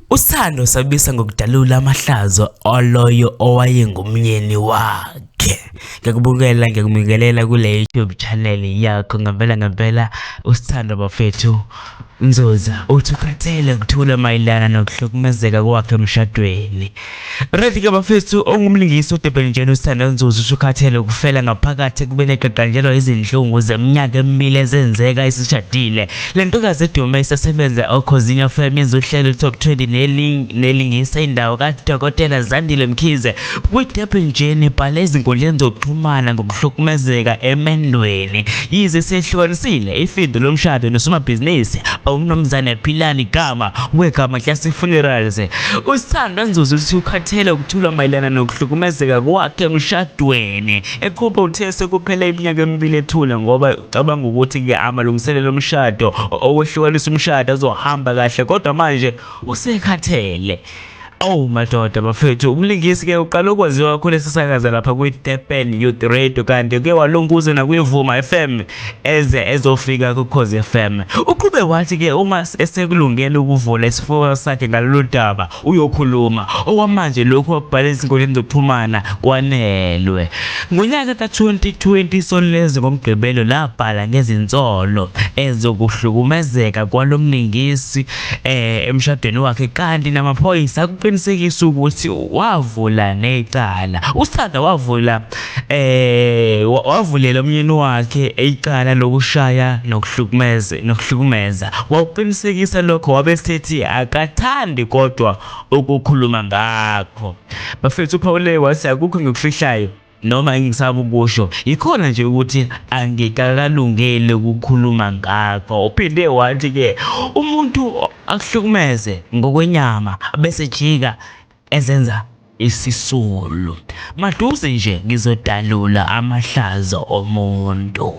USthando sabisa ngokudalula amahlazo aloyo owayengumyeni wakhe. Ngiyakubukela, ngiyakumikelela kule YouTube channel yakho ngempela ngempela uSthando bafethu Nzuza uthi ukhathele ukuthula mayelana nokuhlukumezeka kwakhe emshadweni. Right ke bafethu ongumlingisi uDurban Jane uSthando Nzuza usukhathele ukufela ngaphakathi ekubeni eqaqanjelwa izinhlungu zeminyaka emibili ezenzeka esishadile. Le ntokazi edume isasebenza oKhozini FM yenza uhlelo Top 20 nelingisa indawo kaDokotela Zandile Mkhize kwiDurban Jane ibhale ezinkundleni zokuxhumana ngokuhlukumezeka emendweni. Yize sehlukanisile ifindo lomshado nosomabhizinisi uMnumzane Philani Gama weGama Classic Funerals. USithandwa Nzuza uthi ukhathele ukuthula mayelana nokuhlukumezeka kwakhe emshadweni. Eqhuba uthe sekuphele iminyaka emibili ethule ngoba ucabanga ukuthi-ke amalungiselelo omshado okwehlukanisa umshado azohamba kahle kodwa manje usekhathele. Awu madoda bafethu, umlingisi ke uqala ukwaziwa kakhulu esisakaza lapha kwi-Durban Youth Radio kanti ke walunguza nakwiVuma FM eze ezofika kuKhozi FM. Uqhube wathi ke uma esekulungele ukuvula isifuba sakhe ngalolu daba uyokhuluma. Okwamanje lokhu wakubhala ezinkundleni zokuxhumana kwanelwe. Ngonyaka ka-2020 Isolezwe ngoMgqibelo labhala ngezinsolo ezokuhlukumezeka kwalo mlingisi emshadweni wakhe kanti namaphoyisa akuqinisekisa ukuthi wavula necala. USithanda wavula wavulela umyeni wakhe icala lokushaya nokuhlukumeza nokuhlukumeza. Wakuqinisekisa lokho wabe esethi akathandi kodwa ukukhuluma ngakho. Bafethu uphawule wathi akukho engikufihlayo noma engisaba ukusho yikhona nje ukuthi angikakalungeli ukukhuluma ngakho. Uphinde wathi-ke umuntu akuhlukumeze ngokwenyama bese jika ezenza isisulu. Maduze nje ngizodalula amahlazo omuntu.